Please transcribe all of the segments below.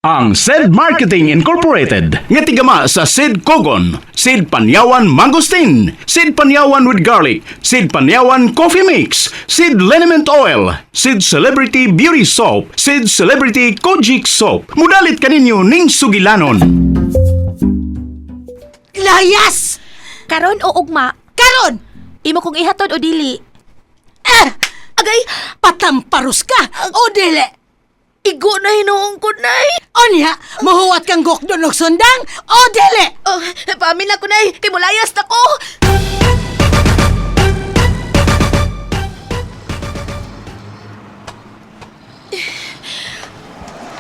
Ang Said Marketing Incorporated nga tigama sa Sid Kogon, Sid Panyawan Mangosteen, Sid Panyawan with Garlic, Sid Panyawan Coffee Mix, Sid Liniment Oil, Sid Celebrity Beauty Soap, Sid Celebrity Kojic Soap. Mudalit kaninyo ning sugilanon. Layas! Karon o ugma, Karon! imo kong ihatod o dili. Ah! Agay, Patamparus ka! O dili! igo na hinuong ko, nay. Onya, mahuwat kang gokdon og sundang! O dili! Oh, paamin na ko, nay. Kay mulayas na ko.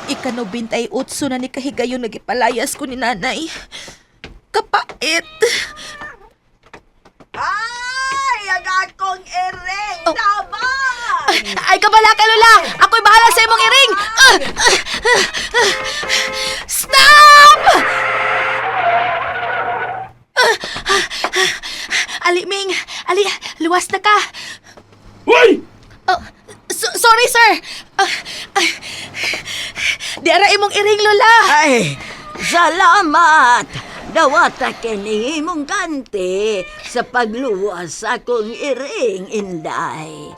Ika-98 na ni kahigayon nagipalayas ko ni nanay. Kapait. Ay, ang akong iring Oh. tabang! Ay, kabala ka, Lola! Ako'y bahala sa imong iring! Ah! Ah! Ah! Stop! Ah! Ah! Ah! Ali, Ming! Ali, luwas na ka! Uy! Oh, sorry, sir! Ah, ah. Di ara imong iring, Lola! Ay, salamat! Dawata kini imong kanti sa pagluwas sa akong iring, Inday.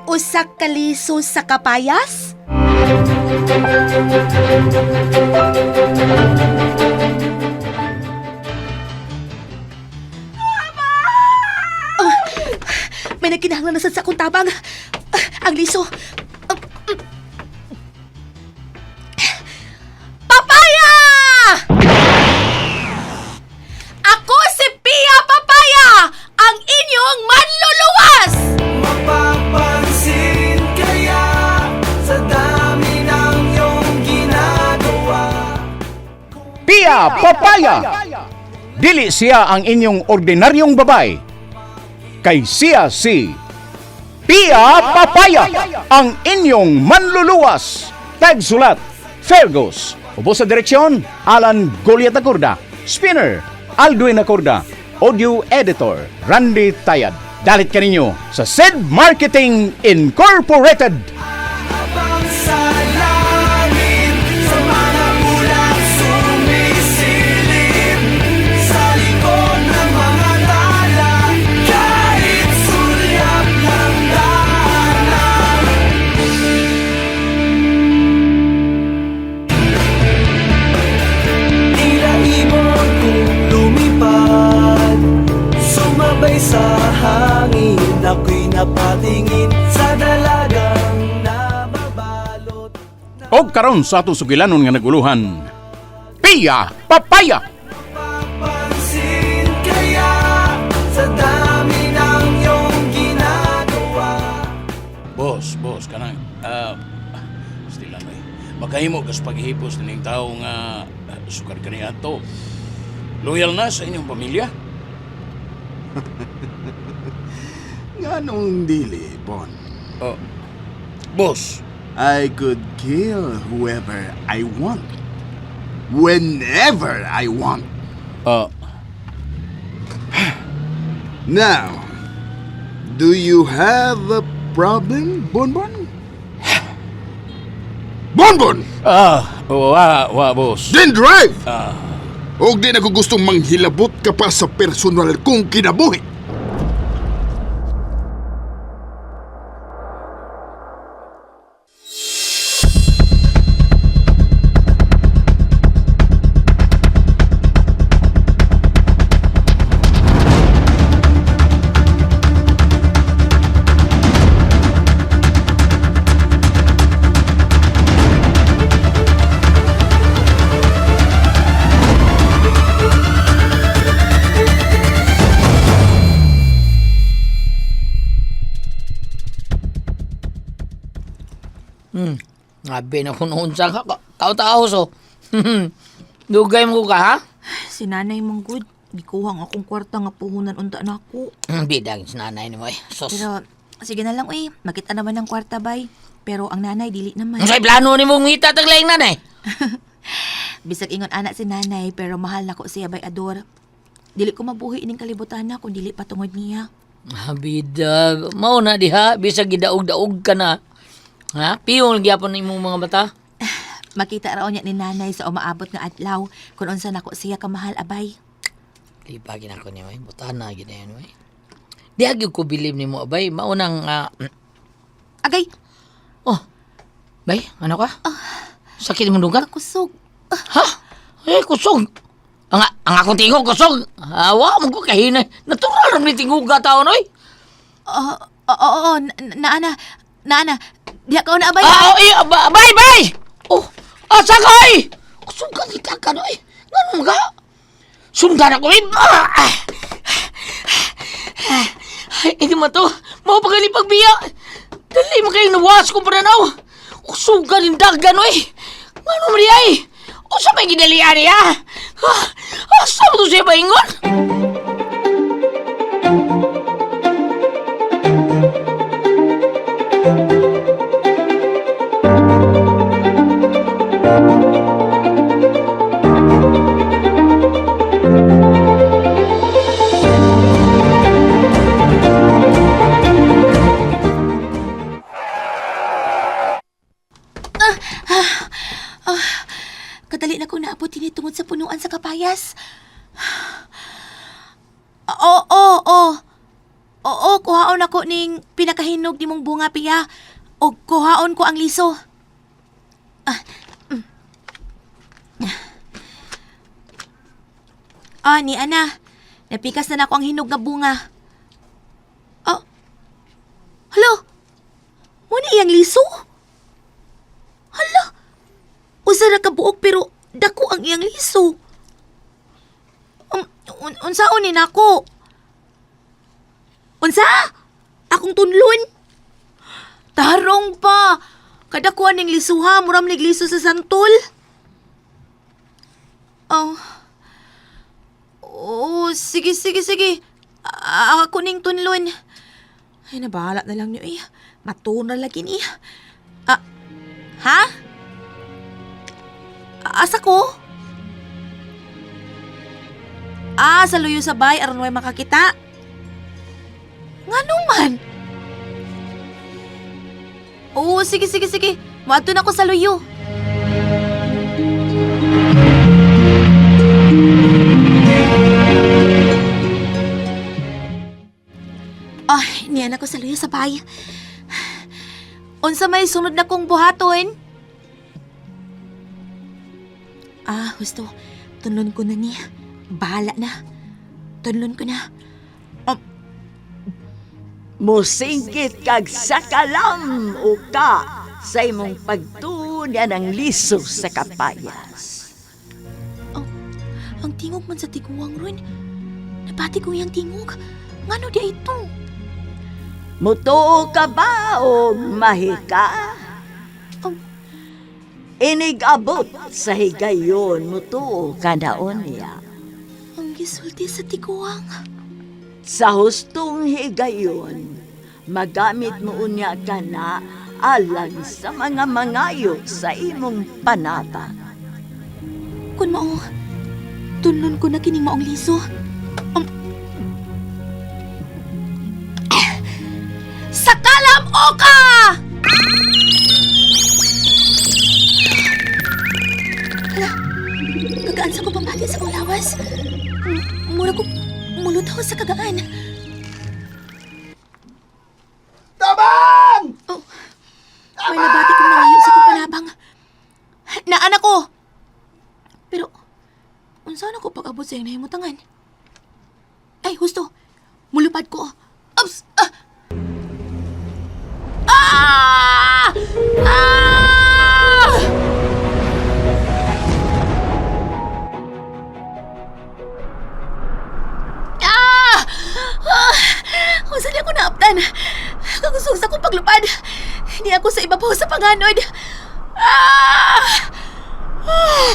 Usa ka liso sa kapayas? Oh, may nagkinahanglan na sad sa akong tabang. Ah, ang liso. Ah, mm. Papaya! Ako si Pia Papaya, ang inyong manluluwas! Mapapansin kaya sa dami ng iyong ginagawa. Pia Papaya! Dili siya ang inyong ordinaryong babay. Kay siya si Pia Papaya, ang inyong manluluwas. Tagsulat, Fergus. Ubo sa direksyon, Alan Goliat Acorda. Spinner, Aldwin Acorda. Audio Editor, Randy Tayad. Dalit kaninyo sa Sid Marketing Incorporated. Habang sa langit, sa mga ulap sumisilip, sa likod ng mga tala, kahit sulyap ng daanan. Tila ibon kong lumipad, sumabay sa hangin, ako'y napatingin sa dalagang nababalot. Og karon sa atong sugilanon nga naguluhan. Pia Papaya! Papansin kaya sa dami ng iyong ginagawa. Boss, boss, kanang, still lang eh. Makahimo kas paghihipos nining tao nga sukar kaniadto. Loyal na sa inyong pamilya. Nganong dili, Bon? Oh, boss, I could kill whoever I want. Whenever I want. Now, do you have a problem, Bonbon? Bonbon! wa, wa, boss. Then drive! Og di na ko gustong manghilabot ka pa sa personal kong kinabuhi. Grabe na kung unsa ka. Tao-tao so. Dugay mo ka ha? Si nanay mong good. Gikuha ang akong kwarta nga puhunan unta na ako. Bidang si nanay ni mo eh. Sos. Pero sige na lang uy, makita naman ang kwarta bay. Pero ang nanay dili naman. Unsay plano ni mong ngita taglaing nanay? Bisag ingon anak si nanay pero mahal nako siya bay ador. Dili ko mabuhi ining kalibutan na kung dili patungod niya. Ah, bidag. Mao na diha bisag gidaog-daog ka na. Ha? Piyong gyapon na imong mga mata. Makita raw niya ni nanay sa umaabot nga adlaw kung unsa nako siya kamahal abay. Lipa gina ko niya, wey. Butana gina yun, wey. Di agyo ko believe nimo, abay. Maunang, Agay, oh, bay, ano ka? Sakit mo dugan? kusog. Ha? Eh, kusog. Ang akong tingog, kusog. Awa, mo ko kahinay. Natural rin ni tingog ka taon, oy. Oo, oo, oo, naana, naana. Diha ka na abay. Ah, oh, eh, bay, bay! Oh, asa ka, oy? Kusog ka, kita ka, oy. Ganun ka? Sundan ako, eh. Ah! Ah! Ay, hindi mo to. Mao pa gali pagbiya. Dali mo kayong nawas ko pananaw. Kusog ka rin dagan, oy. Ngano man di ay? Usa may gidalian niya? Ah, asa mo to siya paingon? Kadali na ko naabot dinhi tungod sa punuan sa kapayas. Oo, oo, oo. Oo, kuhaon ako ning pinakahinog nimong bunga, Pia. O kuhaon ko ang liso. Ah, Ah, ni Ana. Napikas na nako ang hinog nga bunga. Oh. Hala. Mo ni iyang liso? Hala. Usa ra ka buok pero dako ang iyang liso. Unsaon ni nako? Unsa? Akong tunlon? Tarong pa. Kadakuan ning lisuha, muram nig liso sa santol. Oh. Oh, sige, sige, sige. Ako ning tunlon. Ay, nabahala na lang niyo eh. Matuna lagi ni. Ah, ha? Asa ko? Ah, sa luyo sa bay, aron way makakita. Nga man? Oo, sige, sige, sige. Moadto na ko sa luyo. Ay, niyan ako sa luyo sa bay. Unsa may sunod na kong buhaton? Ah, gusto. Tunlon ko na niya. Bahala na. Tunlon ko na. Musingkit kag sakalam o ka sa imong pagtunya ng liso sa kapayas. Ang tingog man sa tiguang ron. Nabati ko yung tingog. Ngano di ay ito? Mutuo ka ba o mahika? Oh. Inigabot sa higayon, mutuo ka na unya. Ang gisulti sa tiguang. Sa hustong higayon, magamit mo unya ka na alang sa mga mangayo sa imong panata. Kun mao, tunlon ko na kining maong liso. Sakalam oka! Hala, kagaan sa ko pambati sa kong lawas. Mura ko mulutaw sa kagaan. Tabang! Oh, may nabati kong nangayo sa kong panabang. Naanak ko! Pero, unsa na ko pag-abot sa iyong nahimutangan? Ay, husto! Mulupad ko! Ups! Ah! Ah! Ah! Ah! Ah! Unsa niya ko naaptan? Kagusog sa kong paglupad. Hindi ako sa ibabaw sa panganod. Ah! Ah!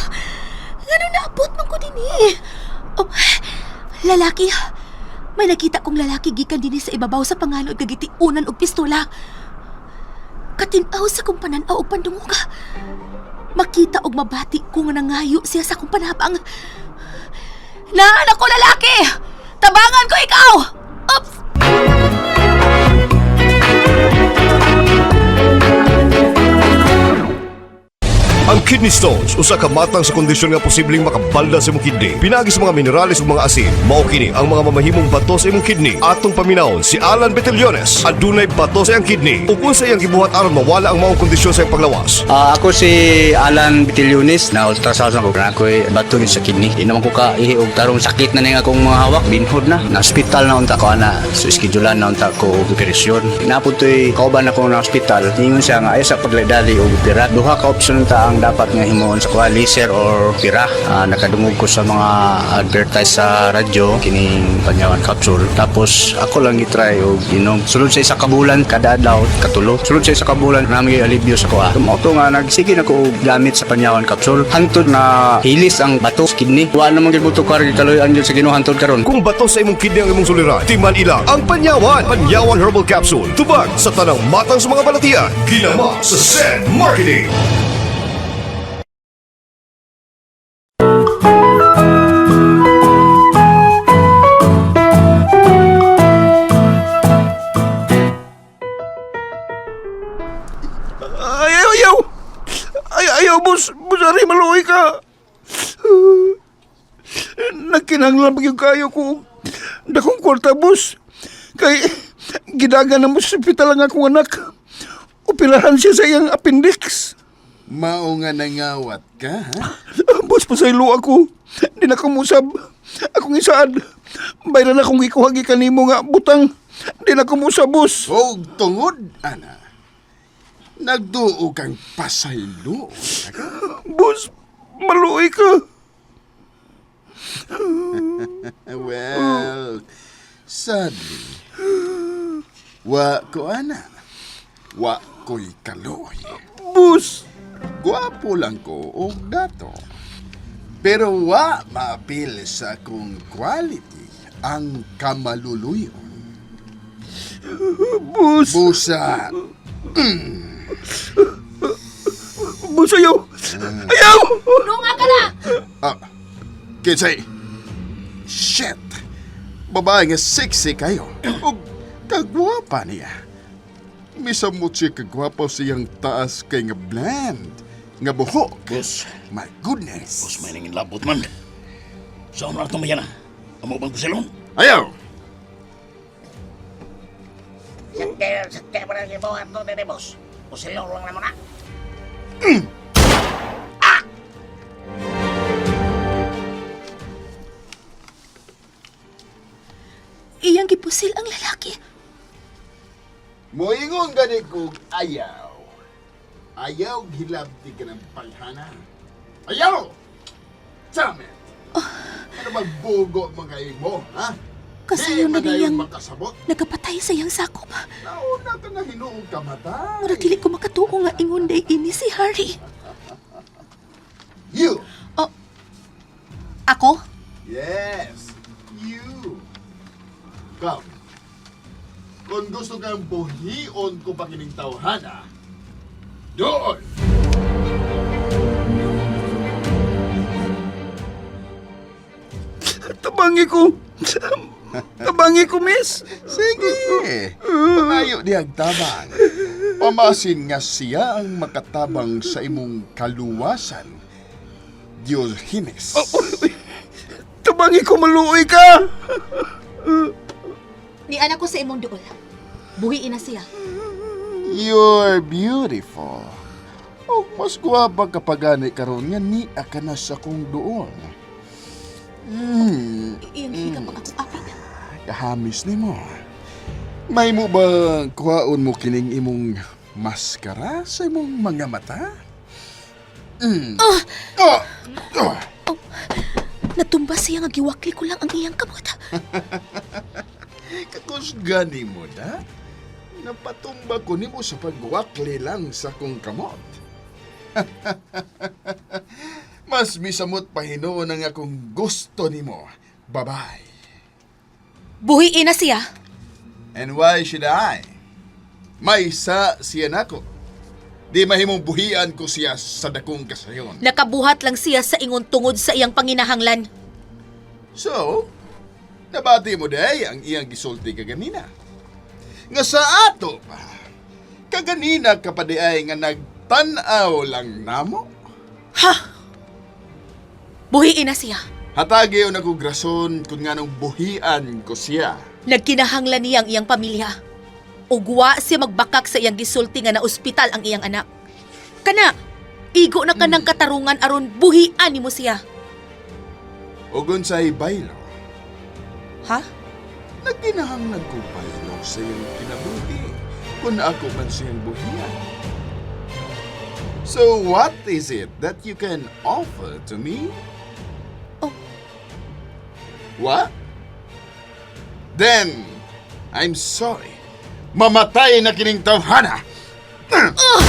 Ngano naabot man ko din eh? Oh, lalaki. May nakita kong lalaki gikan dinhi sa ibabaw sa panganod kagitiunan og pistola. Katinaw sa kong panan-aw og pandungog. Makita og mabati ko nga nangayo siya sa akong panabang. Naan ako lalaki! Tabangan ko ikaw! Oops! Ang kidney stones usa ka matang sa kondisyon nga posibleng makabalda sa imong kidney. Pinaagi sa mga minerales ug mga asin. Mao kini ang mga mamahimong bato sa imong kidney. Atong paminawon si Alan Betellones adunay bato sa iyang kidney. Ug unsa iyang gibuhat aron mawala ang maong kondisyon sa iyang panglawas. Ako si Alan Bitilionis na ultrasound ko na ako'y bato rin sa kidney. Di naman ko kaihi og tarong sakit na ning akong mga hawak, binhod na. Na ospital na unta ko ana, so schedulean na unta ko og operasyon. Napud to'y kauban ako na ospital. Ingon siya nga ay sa pagladali og opera. Duha ka option ta ang dapat nga himuon sa kuha, laser or opera. Nakadungog ko sa mga advertise sa radyo kining Panyawan capsule. Tapos ako lang gitry og inom. Sulod sa isa ka bulan kada adlaw katulo. Sulod sa isa ka bulan nami alibyo sa kuha. Mao to nga nagsige na ko og gamit sa Panyawan capsule. Hantod na hilis ang bato sa kidney. Wa naman gyud buto kar gikaloy-an gyud sa Ginoo hantod karon. Kung bato sa imong kidney ang imong suliran, timan ilang ang Panyawan. Panyawan Herbal Capsule. Tubag sa tanang matang sa mga balatian. Ginama sa Send Marketing. Ayaw, ayaw! Ay, ayaw, boss! Boss, ari, maluoy ka! Nagkinahanglan pa yung kayo ko. Dakong kwarta, boss. Kay, gidagan na mo sa ospital ang akong anak. Operahan siya sa iyang appendix. Mao nga nangawat ka, ha? Boss, pasaylo ako. Di na kumusab. Akong isaad. Bayran akong ikuha gikan nimo nga butang. Di na kumusab, boss. Og tungod, ana. Nagduo kang pasaylo. Boss, maluoy ka. Well, sadly, wa ko ana. Wa ko'y kaloy. Boss! Gwapo lang ko og dato. Pero wa maapil sa akong quality ang kamaluluyon. Boss! Busa! Boss, ayaw! Ayaw! Nunga ka na! Ah, kinsay. Shit! Babae nga sexy kayo. Og kagwapa niya. Misamot siya kagwapa siyang taas kay nga bland. Nga buhok. Boss. My goodness. Boss, may nangin labot man. Saan na itong mayan, ah? Amo bang kusilon? Ayaw! Sakte pa rin mo ato dere, boss. Kusilong lang naman na. Iyang gipusil ang lalaki. Moingon gani kog ayaw. Ayaw gilabti ka ng palhana. Ayaw! Damn it! Ano magbugo mga imo, ha? Kasayo na Di man niyang makasabot. nagapatay sa iyang sakop. Nauna ka na hinuong kamatay. Murag dili ko makatuo nga ingon day ini si Harry. You! Oh, ako? Yes! You! Come. Kung gusto kang buhion ko pa kining tawhana, doon! Tabangi ko. Tabangi ko, miss. Sige! Pangayo diyang tabang. Pamasin nga siya ang makatabang sa imong kaluwasan. Diogenes. Tabangi ko, maluoy ka. Ni anak ko sa imong duol. Buhiin na siya. You're beautiful. O mas guwapa ka pa gani karon nga niya ka na sa kong doon. Iyang hika pang akong aping. Kahamis ni mo. May mo ba kuhaon mo kining imong maskara sa imong mga mata? Ah! Oh! Oh! Natumba siya nga giwakli ko lang ang iyang kamot. Kakusgani mo na? Napatumba ko nimo sa pagwakli lang sa kong kamot. Mas misamot pa hinuon ang akong gusto nimo. Bye-bye. Buhiin na siya. And why should I? May isa siya nako. Di mahimong buhian ko siya sa dakong kasayon. Nakabuhat lang siya sa ingon tungod sa iyang panginahanglan. So, nabati mo day ang iyang gisulti kaganina. Nga sa ato pa, kaganina ka pa di ay nga nagtan-aw lang namo. Ha? Buhiin na siya. Hatagi og akong rason kung nganong buhian ko siya. Nagkinahanglan niya ang iyang pamilya. Ugwa siya magbakak sa iyang gisulti nga na ospital ang iyang anak. Kana, igo na kanang katarungan aron buhian nimo siya. Ug unsay baylo? Ha? Nagkinahanglan ko baylo sa iyang kinabuhi kung ako man siyang buhian. So what is it that you can offer to me? Oh. What? Then, I'm sorry. Mamatay na kining tawhana. Oh!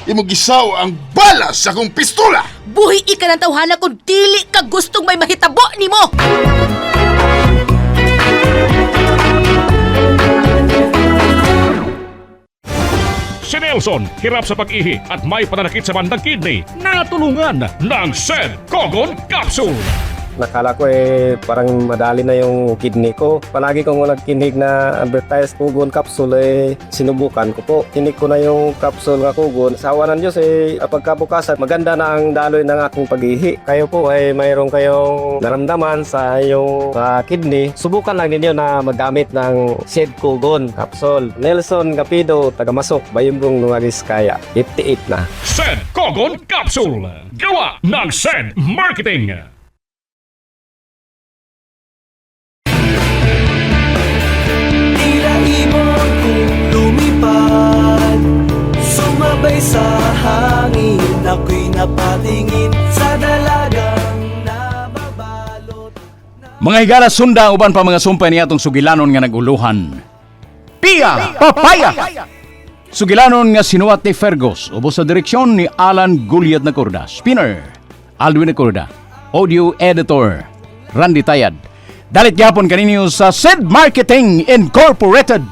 Imong gisaw ang bala sa akong pistola! Buhi ka ng tawhana kung dili ka gustong may mahitabo nimo. Si Nelson, hirap sa pag-ihi at may pananakit sa bandang kidney. Natulungan ng Sed Kogon Capsule. Nakala ko eh parang madali na yung kidney ko. Palagi kong nagkinig na advertise Kugon capsule eh sinubukan ko po. Kinig ko na yung capsule nga Kugon. Sa awa ng Diyos eh pagkabukasan maganda na ang daloy ng aking paghihi. Kayo po ay mayroon kayong naramdaman sa iyong kidney. Subukan lang ninyo na maggamit ng Shed Kugon capsule. Nelson Gapido, taga-Masok, Bayumbong, Nueva Vizcaya. 58 na. Sed Kogon Capsule. Gawa ng Sed Marketing. Tila ibon kong lumipad, sumabay sa hangin. Ako'y napatingin sa dalagang nababalot. Mga higala, sunda ang uban pa mga sumpay niya atong sugilanon nga naguluhan. Pia Papaya! Sugilanon nga sinuwat ni Fergus, ubos sa direksyon ni Alan Gulyat Nacorda. Spinner, Alwin Nacorda. Audio Editor, Randy Tayad. Dalit gyapon kaninyo sa Sid Marketing Incorporated.